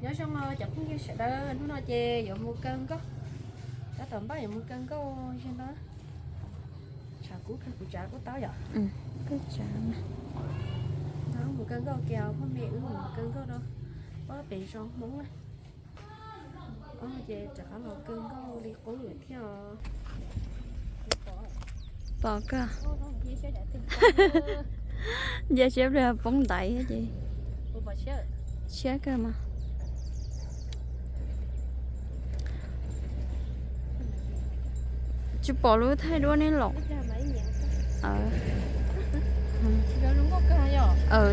Nyob zoo cov phooj ywg sawv daws, hnub no ces yuav mus kaw nkauj. Tab tom npaj yuav mus kaw nkauj, yog no tshav kub kawg, kuv tsav kuj tau yom. Mus kaw nkauj kiag, phooj ywg, wb mus kaw nkauj rau pem zos Hmoob na. Ces rov qab los kaw nkauj li qub lawm thiab. Pom kawg. Nce siab pliag poob ntaiv ces. Siab kawg mas. Tsis pom lub thaij duab neb los.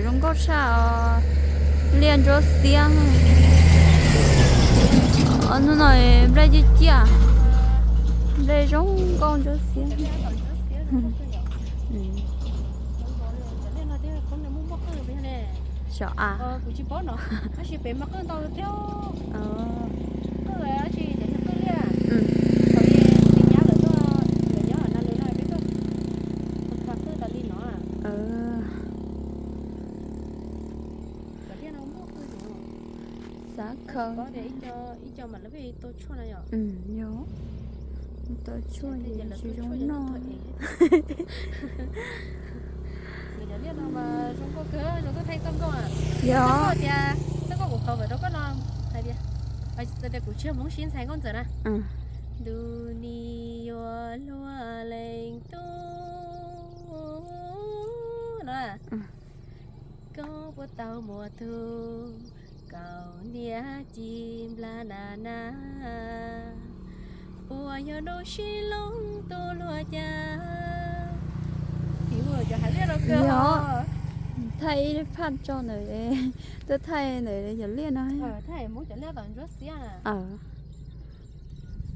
Zoo nkauj tshaj os. Liaj ntsuab xiab. Hnub no nplej ciaj ciaj, nplej zoo nkauj ntsuab xiab. Xyov a. Xav khaws. Yog, tau tshuaj ces tsis zoo noj. Yog tias txoj nkauj kuv qhov vawm rau koj no, hais tias, tias kuv tsis yog Hmoob sib ntxhais nkauj ntxawm na. Ntu ni yuav luag leej tub no. Koj puas tau muaj tug kaus niam ci npla na na, puas yog dua sib loo tu luag cas? Thaij ib phaj tso ntawm, twb thaij ntawm yog liaj no.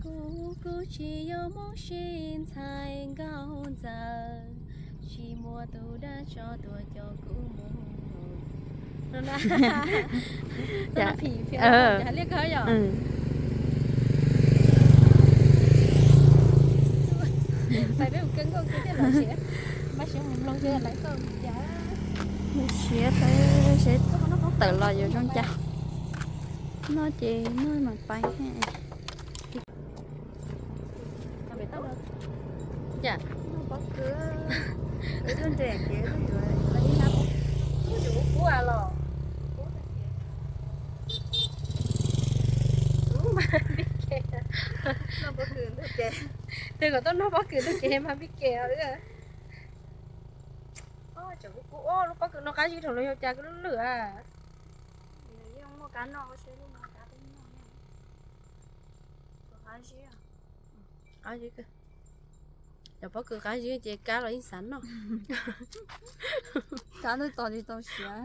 Kuv kuj tsis yog Hmoob sib ntxhais nkauj ntxawm, tsis muaj tus dab tso tuaj coj kuv mus. Liaj kawg yom. Peb mus kaw nkauj kiag thiaj los siav, mas siav mus mloog kiag lawv txoj mus cas. Siav tawm los yuav zoo cas. Noj ces noj mas pais. Tes kom tau noj pob kws ntug kev mas pib kev. Lub pob kws no qab zib thaum los yog cas lwj lwj a. Qab zib, cov pob kws qab zib ces kab los yeej xav noj. Kab twb tos tsis tau siav.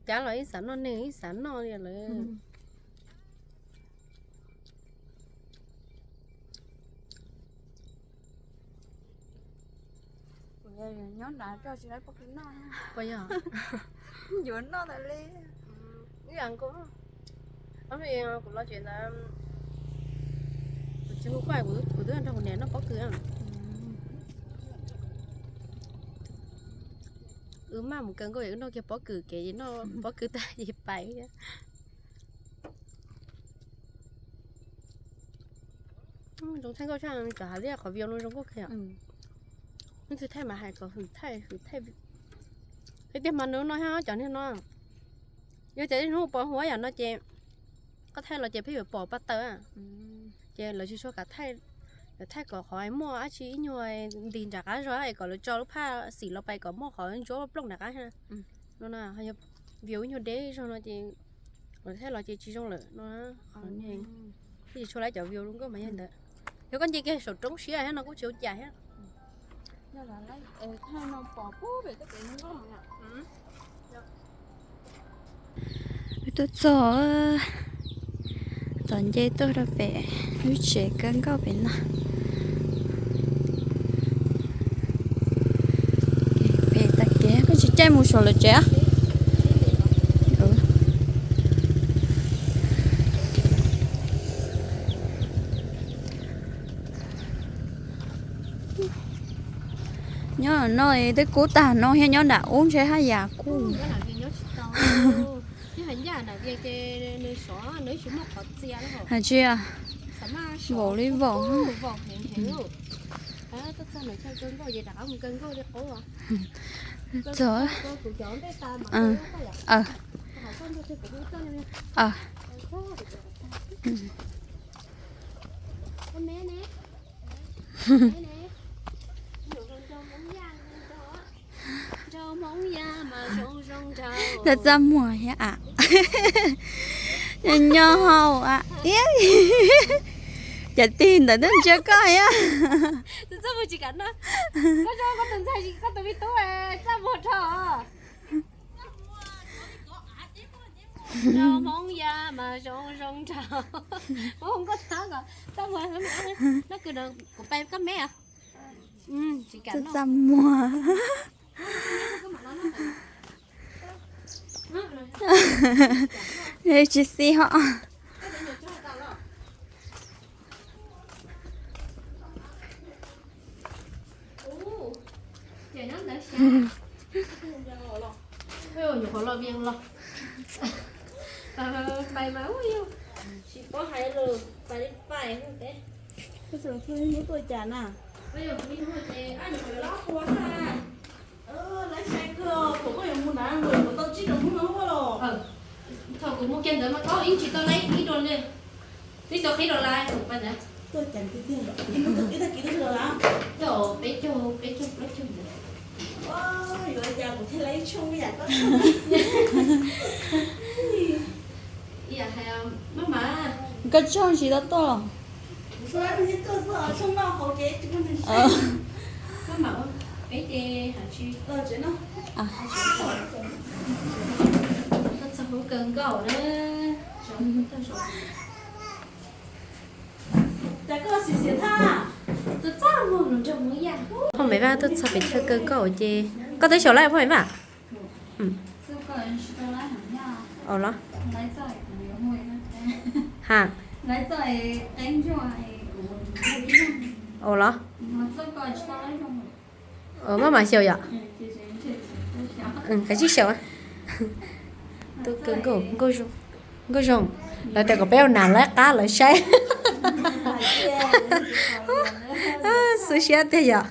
Kab los yeej xav noj, neeg yeej xav noj li lawm. Nyob nrad coj tsis tau pob kws noj. Puas yog? Yuav noj tas li. Ib yam nkaus, kuv los tsev ntawd, kuv tsis hu koj, kuv twb nrog kuv niam noj pob kws. Wb maj mus kaw nkauj es wb noj kiag pob kws kev, noj pob kws tag ces pais. Zoo thaij nkauj tshaj, cov hav liaj qhov view no zoo nkauj kawg. Leej twg thaij mas hais kom hwm thaij, hwm thaij. Peb tiag mas nws no thiab cov niag no. Yog tias ib hnub pos huab yam no ces koj thaij los ces pheej yuav pom paj taws. Ces lawv tsis tshua kam thaij, lawv thaij kom qhov muaj dab tsi ib nyuag nti nram qab zog es kom lawv tso lub phaj xim los pais kom muaj qhov ntsuab plooj nram qab. No na, yog view ib nyuag deb zog no ces lawv thaij los ces tsis zoo lawm no. Qhov tsis tshua laib cov view zoo nkauj mas yog ntawd. Yog koj nce kiag saum roob siab thiab no kuj tsis ua cas thiab. Wb tuaj txog, tom nce tuaj rau pem lub tsev kaw nkauj pem no. Pem tag kev koj tsis caij mus saum lawv tsev. Nyob no twb kub tag no thiab, nyob nram ub ntshe haj yam kub. Ncaj na, ces nws sov, nws tsis muaj qhov txia li hos. Hais tsis, xav mas sov vaum li vaum. Vaum heev heev. Tuaj txog nws chaw kawg nkaus ces rov qab mus kawg nkaus li qub. Txog. Kuv cov ntej tas mas kawg nkaus yom. Hauv koj nrog kuv hu txog li. Txaj muag thiab a. Nyob nyob hauv a. Cov tig ntawd twb ntsia koj thiab. Txaj muag dhau. Zoo zoo nraug. Muab nkauj thab kom txaj muag, no kuv pais koj me. Tsis kam txaj muag. Tsis xij hos. Nyuam qhuav los Vias los. Pais mas ua yog tsis paub hais lus, pais li pais ua teb. Koj tseem tuaj hnub tuaj cas na? Lawv sai kawg, thaum koj yuav mus na, kuv tau tsib rau hnub no los. Thaum kuv mus kiag ntawd mas tau ib tsis tau laib ib dua li. Twb tau qhib dollar thaum pais ntawd. Tuaj cas tiag tiag, ib tag kis tuaj tsis dollar. Tuaj peb caug, peb caug plaub caug ntawd. Yuav li cas kuv thiaj laib ib tshooj ib yam koj. Ib yam hais maj mam. Koj tsaug ntsis tau tuaj los? Kuv tsaug ntsis tuaj xwb, tshooj noj hauv tsev tsis muaj neeg saib. Maj mam ua peb ces hais tsis. Koj txog hauv kawg nkaus na. Phauj Maiv Vaj tuaj txog pem chaw kawg nkaus ces koj twb xyaum laib Phauj Maiv Vaj? Au los. Ha. Au los. Maj mam xyaum yom. Kav tsij xyaum. Tuaj kawg nkaus, nkauj zoo. Lawv tias kom peb ua nas laib qab lawv saib. Xwb siab tiag yom.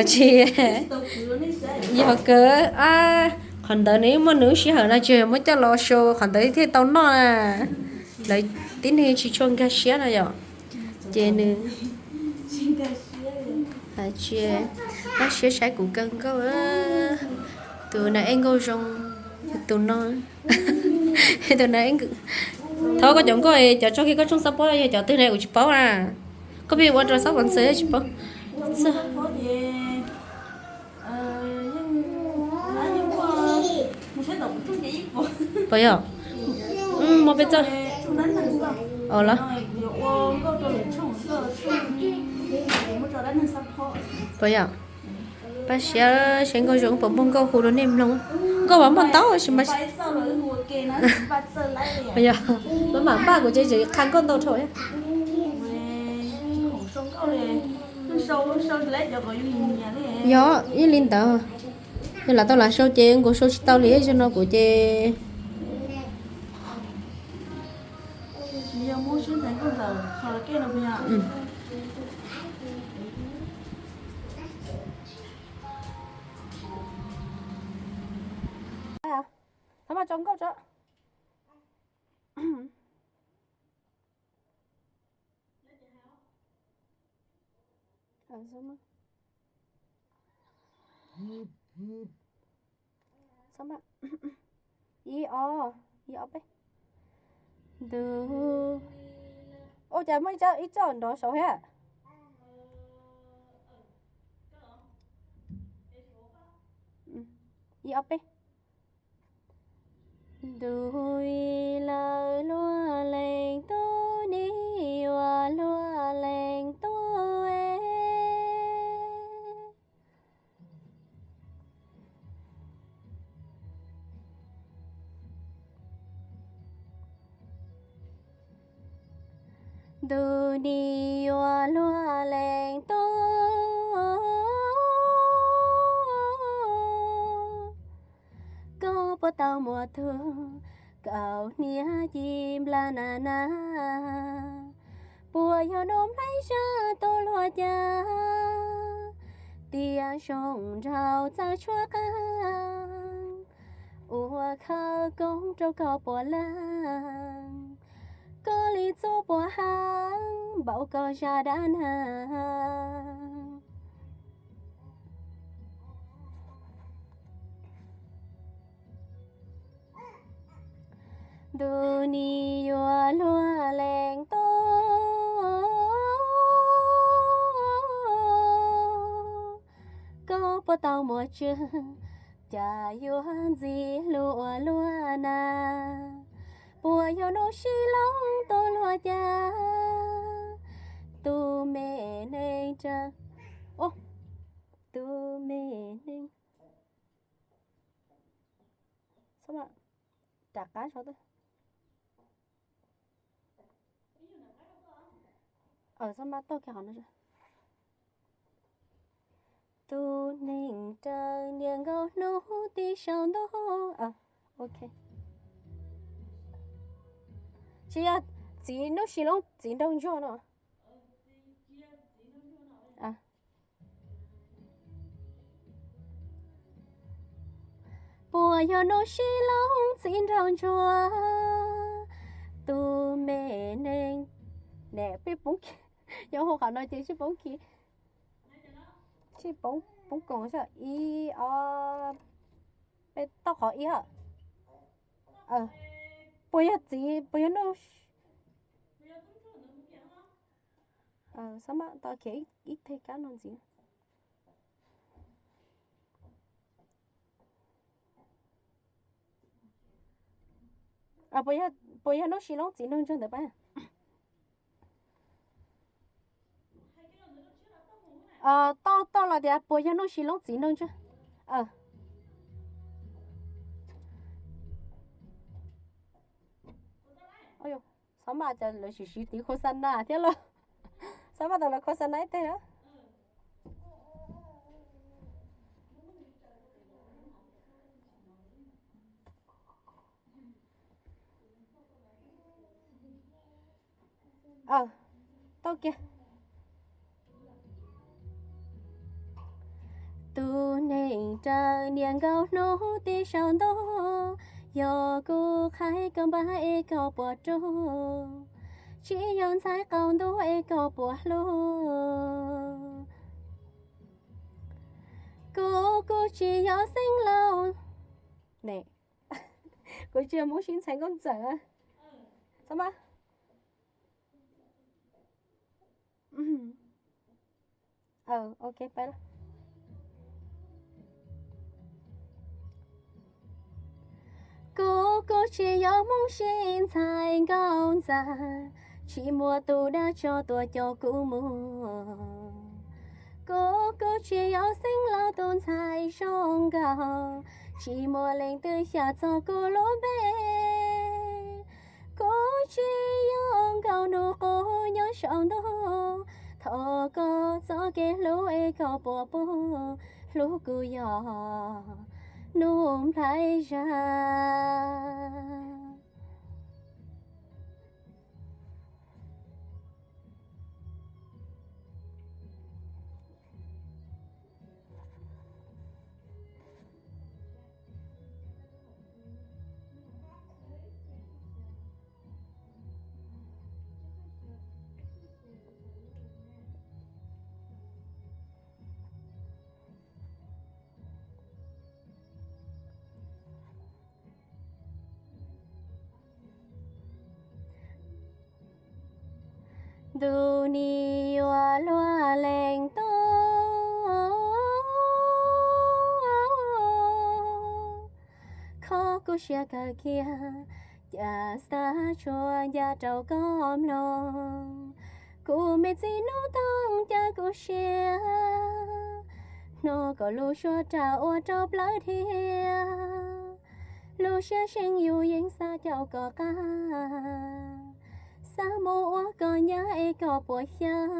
Tsis, yog kawg, qhov ntawd nws muaj nws lub sij hawm no tsis muab coj los show qhov ntawd thiaj tau noj na. Lawv tib neeg tsis tshua nkag siab no yom. Ces nws tsis, pab siab saib kuv kawg nkaus. Tus na eb nkauj zoo, tus no, tus na eb nkauj. Thov koj cov nkauj cov tso kiag koj tshooj xab pob yog cov twg na kuv tsis paub na. Koj pheej ua rau xab pob ntxwv tsis paub. Puas yog? Muaj peb txoj. Au los. Puas yog? Pab siab saib nkauj zoo puas muaj nkauj hu rau nej mloog. Nkauj mas muaj ntau tab sis mas, yog, maj mam npaj kuv ces tseem qha nkauj ntau dhau. Yog, ib li ntawd. Yog lam tau lam sau ces nkaus sau tsis tau li, zaum no kuv ces Thov mas tso nkauj tso. Ib ob, ib ob peb. Ntu, ua cas muaj ib txoj nrov saud thiab. Ib ob peb. Ntu, lawv luag leej tub, nig yuav luag leej tub. Ntu, nig yuav luag leej tub. puas tau muaj tug kaum hniav ci nplas na na. Puas yog nuj nplaig zaj tub luag cas, tias zoo nraug txawj tshuab qeej, ua khawv koob rau koj puas leej, koj li txuj puas heev npaum koj zaj dab neeg. Ntuj nim yuav luag lees tuaj, koj puas tau muaj tswv, cas yuav ntxim hlub ua luaj na. Puas yog nuj sib loob tub luag cas, tus me neeg raws, tus me neeg rov qab, tus neeg raws niaj nkaus hnub tib saum ntuj. Tsis yog txiv nuj sib loob txiv nraug ntsuag no. Puas yog nuj sib loob txiv nraug ntsuag, tus me neeg, ne peb poob, yog hu qhov no ces sib poob khi, sib poob, poob koom xwb. Ib ob, peb toj qhov ib hab. Puas yog txiv, puas yog nuj, xab maj tau khiav ib teg kab no ntxiv. Puas yog nuj sib loob txiv nraug ntsuag ntawd pab? Toj, toj los tias puas yog nuj sib loob txiv nraug ntsuag. Xab maj cas lawv sim siv tiv khos xa na thiab los, xab maj tau lawv khos xa na ib teg na. Tau kiag. Tus neeg raws niaj nkaus hnub tib saum ntuj, yog kuv qhaib koj npab es koj puas rub, tsis yog ntxhais qaum ntuj es koj puas hlub. Kuv, kuv tsis yog xeeb lauj, ne, kuv tsis yog Hmoob Sib Ntxhais Nkauj Ntxawm. Xab maj. Kuv, kuv tsis yog Hmoob Sib Ntxhais Nkauj Ntxawm, tsis muaj tus dab tso tuaj coj kuv mus. Kuv, kuv tsis yog xeeb lauj tus ntxhais zoo nkauj, tsis muaj leej twg xyaum txog kuv lub npe. Kuv tsis yog nkauj nus qub nyob saum ntuj, thov koj txoj kev hlub es koj puas pub, hlub kuv yog nuj nplaig zaj. Ntuj nim yuav luag lees tuaj, kho kuv siab kawg kiag, cas xav tshua ncaj rau koj mloog. Kuv me txiv hnub tooj caw kuv siab, hnov koj lub suab rau ua rau plawv dhia. Lub siab seej yus yeej xav caum koj qab, xav mus ua koj nyab es koj puas xyaw.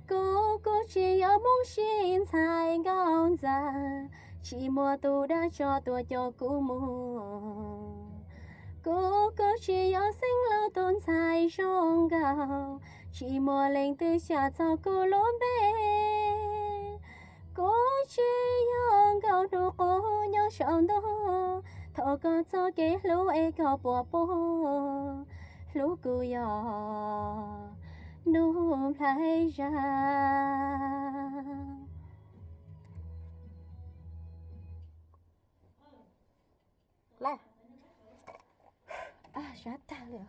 Kuv kuj tsis yog Hmoob sib ntxhais nkauj ntxawm, tsis muaj tus dab tso tuaj coj kuv mus. Kuv kuj tsis yog xeev laus tus ntxhais zoo nkauj, tsis muaj leej twg xyaum txog kuv lub npe. Kuv tsis yog nkauj hnub qub nyob saum ntuj, thov koj txoj kev hlub es koj puas pub, hlub kuv yog nug nplhaib zaj. Sab tag li.